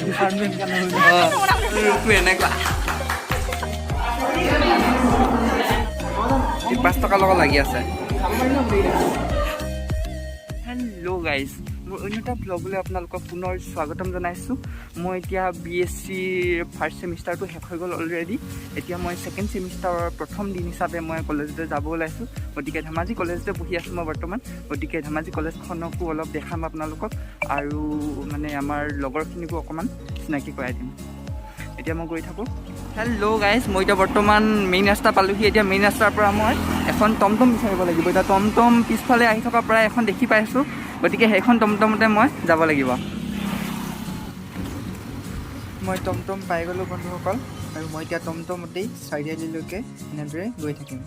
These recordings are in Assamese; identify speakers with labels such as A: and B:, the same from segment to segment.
A: অঁ, ৰূপটো এনেকুৱা। এই 5 টকাৰ লগত লাগি আছে। হেল্ল' গাইজ, মোৰ অন্য এটা ব্লগলৈ আপোনালোকক পুনৰ স্বাগতম জনাইছোঁ। মই এতিয়া বি এছ চিৰ ফাৰ্ষ্ট ছেমিষ্টাৰটো শেষ হৈ গ'ল অলৰেডি। এতিয়া মই ছেকেণ্ড ছেমিষ্টাৰৰ প্ৰথম দিন হিচাপে মই কলেজলৈ যাব ওলাইছোঁ। গতিকে ধেমাজি কলেজতে পঢ়ি আছোঁ মই বৰ্তমান। গতিকে ধেমাজি কলেজখনকো অলপ দেখাম আপোনালোকক আৰু মানে আমাৰ লগৰখিনিকো অকণমান চিনাকি কৰাই দিম। এতিয়া মই গৈ থাকোঁ। হেল্ল' গাইজ, মই এতিয়া বৰ্তমান মেইন ৰাস্তা পালোহি। এতিয়া মেইন ৰাস্তাৰ পৰা মই এখন টমটম বিচাৰিব লাগিব। এতিয়া টমটম পিছফালে আহি থকা প্ৰায় এখন দেখি পাইছোঁ। গতিকে সেইখন টমটমতে মই যাব লাগিব।
B: মই টমটম পাই গ'লোঁ বন্ধুসকল, আৰু মই এতিয়া টমটমতেই চাৰিআলিলৈকে এনেদৰে গৈ থাকিম।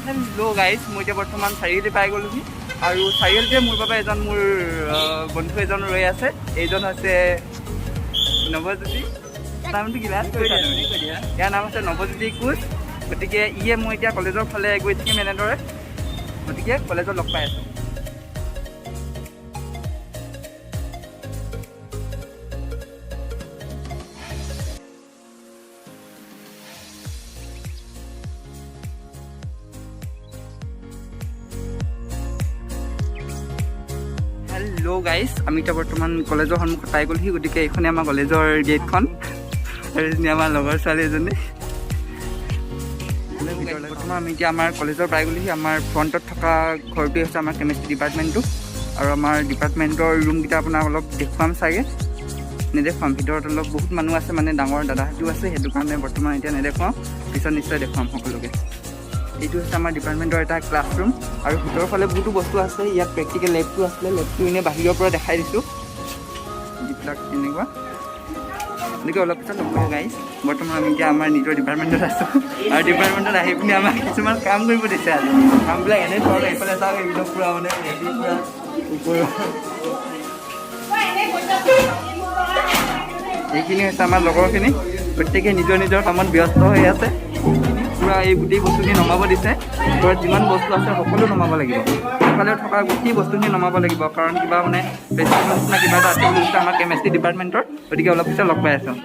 A: হেল্ল' গাইজ, মই এতিয়া বৰ্তমান চাৰিআলি পাই গ'লোহি আৰু চাৰিআলিতে মোৰ বাবে এজন মোৰ বন্ধু এজন ৰৈ আছে। এইজন হৈছে নৱজ্যোতি। নামটো কিবা কৈছা তুমি? ইয়াৰ নাম হৈছে নৱজ্যোতি কোচ। গতিকে ইয়ে মই এতিয়া কলেজৰ ফালে গৈ থাকিম এনেদৰে। গতিকে কলেজত লগ পাই আছোঁ। হেল্ল' গাইজ, আমি এতিয়া বৰ্তমান কলেজৰ সন্মুখত পাই গ'লোহি। গতিকে এইখনে আমাৰ কলেজৰ গেটখন আৰু এজনী আমাৰ লগৰ ছোৱালী এজনী। বৰ্তমান আমি এতিয়া আমাৰ কলেজৰ পাই গ'লোহি। আমাৰ ফ্ৰণ্টত থকা ঘৰটোৱে হৈছে আমাৰ কেমেষ্ট্ৰি ডিপাৰ্টমেণ্টটো আৰু আমাৰ ডিপাৰ্টমেণ্টৰ ৰুমকেইটা আপোনাক অলপ দেখুৱাম চাগে। নেদেখুৱাম, ভিতৰত অলপ বহুত মানুহ আছে, মানে ডাঙৰ দাদাহঁতো আছে, সেইটো কাৰণে বৰ্তমান এতিয়া নেদেখুৱাওঁ। পিছত নিশ্চয় দেখুৱাম সকলোকে। এইটো হৈছে আমাৰ ডিপাৰ্টমেণ্টৰ এটা ক্লাছৰুম আৰু ভিতৰৰ ফালে বহুতো বস্তু আছে। ইয়াত প্ৰেক্টিকেল লেবটো আছিলে। লেবটো এনেই বাহিৰৰ পৰা দেখাই দিছোঁ, যিবিলাক এনেকুৱা। গতিকে অলপ পিছত লগ পাব গাইজ। বৰ্তমান আমি এতিয়া আমাৰ নিজৰ ডিপাৰ্টমেণ্টত আছোঁ আৰু ডিপাৰ্টমেণ্টত আহি পিনি আমাক কিছুমান কাম কৰিব দিছে আজি। কামবিলাক এনে ধৰক, এইফালে চাওক, এইবিলাক পূৰা মানে ৰেডি, পূৰা ওপৰৰ। এইখিনি হৈছে আমাৰ লগৰখিনি। প্ৰত্যেকে নিজৰ নিজৰ কামত ব্যস্ত হৈ আছে। পূৰা এই গোটেই বস্তুখিনি নমাব দিছে। ঘৰত যিমান বস্তু আছে সকলো নমাব লাগিব। সেইফালে থকা গোটেই বস্তুখিনি নমাব লাগিব, কাৰণ কিবা মানে প্ৰেচিডেণ্ট নিচিনা কিবা এটা আছে বুলি কৈছে আমাৰ কেমেষ্ট্ৰি ডিপাৰ্টমেণ্টৰ। গতিকে অলপ পিছত লগ পাই আছোঁ।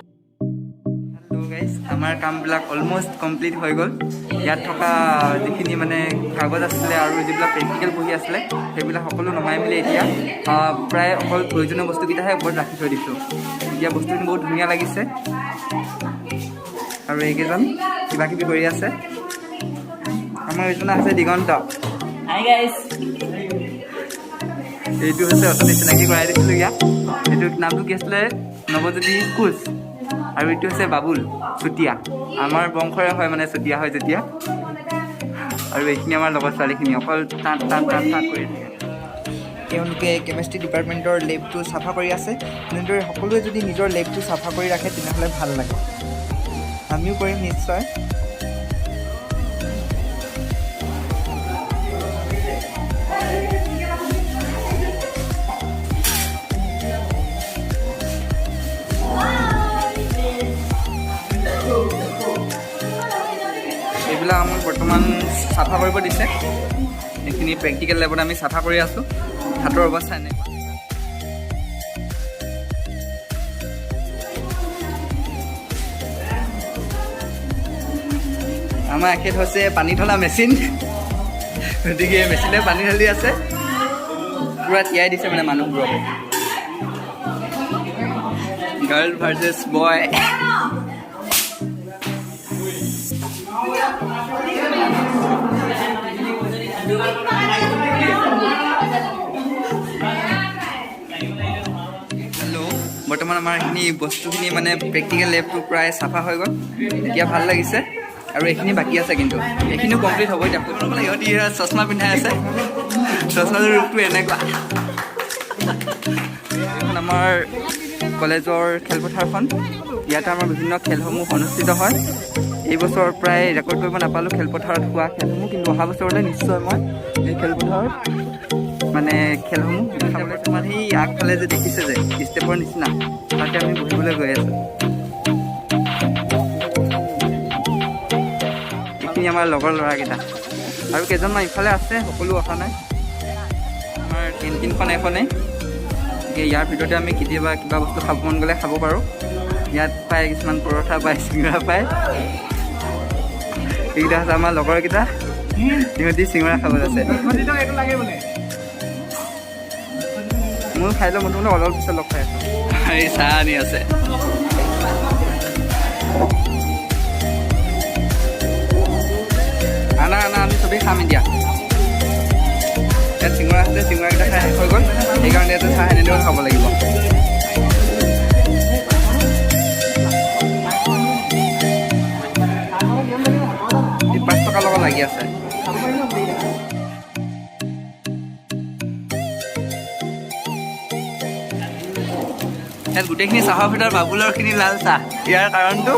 A: হেল্ল' গাইজ, আমাৰ কামবিলাক অলমষ্ট কমপ্লিট হৈ গ'ল। ইয়াত থকা যিখিনি মানে কাগজ আছিলে আৰু যিবিলাক প্ৰেক্টিকেল বহি আছিলে, সেইবিলাক সকলো নমাই মেলি এতিয়া প্ৰায় অকল প্ৰয়োজনীয় বস্তুকেইটাহে ওপৰত ৰাখি থৈ দিছোঁ। এতিয়া বস্তুখিনি বহুত ধুনীয়া লাগিছে আৰু এইকেইজন কিবা কিবি কৰি আছে। আমাৰ এইজন আছে দিগন্ত।
C: Hi guys.
A: এইটো হৈছে, অথনি চিনাকি কৰাই দিছিলোঁ ইয়াক, এইটো নামটো কি আছিলে? নৱজ্যোতি কোচ। আৰু এইটো হৈছে বাবুল চুতীয়া, আমাৰ বংশৰে হয়, মানে চুতীয়া হয় যেতিয়া। আৰু এইখিনি আমাৰ লগৰ ছোৱালীখিনি অকল তাঁত তাঁত তাঁত তাঁত কৰি থাকে।
B: তেওঁলোকে কেমেষ্ট্ৰি ডিপাৰ্টমেণ্টৰ লেবটো চাফা কৰি আছে। এনেদৰে সকলোৱে যদি নিজৰ লেবটো চাফা কৰি ৰাখে, তেনেহ'লে ভাল লাগে। আমিও কৰিম নিশ্চয়।
A: এইবিলাক আমাক বৰ্তমান চাফা কৰিব দিছে। এইখিনি প্ৰেক্টিকেল লেবত আমি চাফা কৰি আছোঁ। হাতৰ অৱস্থা এনেকুৱা। আমাৰ এখেত হৈছে পানী ঢলা মেচিন। গতিকে মেচিনে পানী ঢালি আছে, পূৰা তিয়াই দিছে মানে মানুহবোৰক। গাৰ্ল ভাৰ্চেছ বয়। হেল্ল', বৰ্তমান আমাৰ এইখিনি বস্তুখিনি মানে প্ৰেক্টিকেল লেবটো প্ৰায় চাফা হৈ গ'ল। এতিয়া ভাল লাগিছে আৰু এইখিনি বাকী আছে, কিন্তু এইখিনিও কমপ্লিট হ'ব। এতিয়া ইহঁতি চশমা পিন্ধাই আছে। চশমাটোৰ ৰূপটো এনেকুৱা। এইখন আমাৰ কলেজৰ খেলপথাৰখন। ইয়াতে আমাৰ বিভিন্ন খেলসমূহ অনুষ্ঠিত হয়। এই বছৰ প্ৰায় ৰেকৰ্ড কৰিব নাপালোঁ খেলপথাৰত হোৱা খেলসমূহ, কিন্তু অহা বছৰলৈ নিশ্চয় মই এই খেলপথাৰত মানে খেলসমূহ দেখাবলৈ। তোমাৰ সেই আগফালে যে দেখিছে যে ষ্টেপৰ নিচিনা, তাতে আমি বহিবলৈ গৈ আছোঁ। আমাৰ লগৰ ল'ৰাকেইটা আৰু কেইজনমান ইফালে আছে, সকলো অহা নাই। আমাৰ কেণ্টিনখন এখনেই। গতিকে ইয়াৰ ভিতৰতে আমি কেতিয়াবা কিবা বস্তু খাব মন গ'লে খাব পাৰোঁ। ইয়াত পায় কিছুমান পৰঠা পায়, চিঙৰা পায়। এইকেইটা হৈছে আমাৰ লগৰকেইটা, সিহঁতি চিঙৰা খাব আছে। ময়ো খাই লওঁ, মই তোমালোক অলপ পিছত লগ পাই আছোঁ। এই চাহ আনি আছে। আনা আনা, আমি চবেই খাম এতিয়া। ইয়াত চিঙৰা আছে, চিঙৰাকেইটা খাই শেষ হৈ গ'ল, সেইকাৰণে ইয়াতে চাহ এনেদৰে খাব লাগিব। এই 5 টকাৰ লগত লাগি আছে। ইয়াত গোটেইখিনি চাহৰ ভিতৰত বাবুলৰখিনি লাল চাহ। ইয়াৰ কাৰণটো?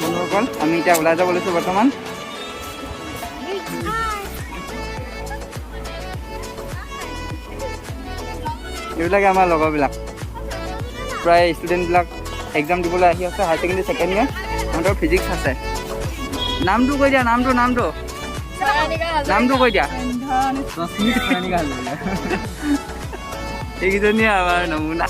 A: বন্ধুসকল, আমি এতিয়া ওলাই যাব লৈছোঁ বৰ্তমান। এইবিলাকে আমাৰ লগৰবিলাক, প্ৰায় ষ্টুডেণ্টবিলাক এক্সাম দিবলৈ আহি আছে, হায়াৰ ছেকেণ্ডেৰী ছেকেণ্ড ইয়েৰ। সিহঁতৰ ফিজিক্স আছে। নামটো কৈ দিয়া, নামটো, নামটো, নামটো কৈ দিয়া। এইকেইজনীয়ে আমাৰ নমুনা।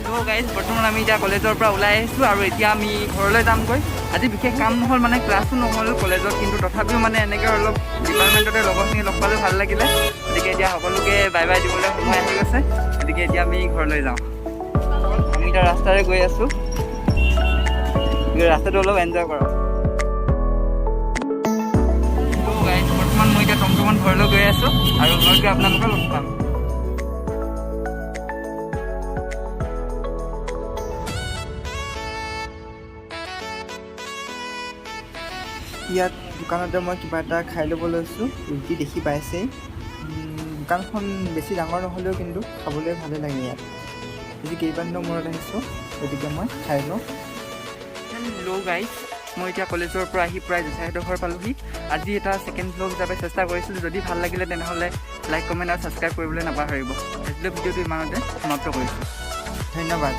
A: ত' গাইজ, বৰ্তমান আমি এতিয়া কলেজৰ পৰা ওলাই আহিছোঁ আৰু এতিয়া আমি ঘৰলৈ যামগৈ। আজি বিশেষ কাম নহ'ল, মানে ক্লাছো নহ'ল কলেজত, কিন্তু তথাপিও মানে এনেকৈ অলপ ডিপাৰ্টমেণ্টতে লগৰখিনি লগ পালোঁ, ভাল লাগিলে। গতিকে এতিয়া সকলোকে বাই বাই দিবলৈ সময় আহি গৈছে। গতিকে এতিয়া আমি ঘৰলৈ যাওঁ। আমি এতিয়া ৰাস্তাৰে গৈ আছোঁ। গতিকে ৰাস্তাটো অলপ এনজয় কৰক। ত' গাইজ, বৰ্তমান মই এতিয়া টমটমত ঘৰলৈ গৈ আছোঁ আৰু ঘৰত গৈ আপোনালোকক লগ পাম।
B: ইয়াত দোকানতে মই কিবা এটা খাই ল'ব লৈছোঁ। ৰুটি দেখি পাইছেই। দোকানখন বেছি ডাঙৰ নহ'লেও কিন্তু খাবলৈ ভালেই লাগে ইয়াত। আজি কেইবাদিনৰ মূৰত আহিছোঁ, গতিকে মই খাই লওঁ।
A: হেল্ল' গাইজ, মই এতিয়া কলেজৰ পৰা আহি প্ৰায় জেঠাইহঁতৰ ঘৰ পালোহি। আজি এটা ছেকেণ্ড ভ্লগ হিচাপে চেষ্টা কৰিছিলোঁ। যদি ভাল লাগিলে, তেনেহ'লে লাইক, কমেণ্ট আৰু ছাবস্ক্ৰাইব কৰিবলৈ নাপাহৰিব। আজিলৈ ভিডিঅ'টো ইমানতে সমাপ্ত কৰিছোঁ।
B: ধন্যবাদ।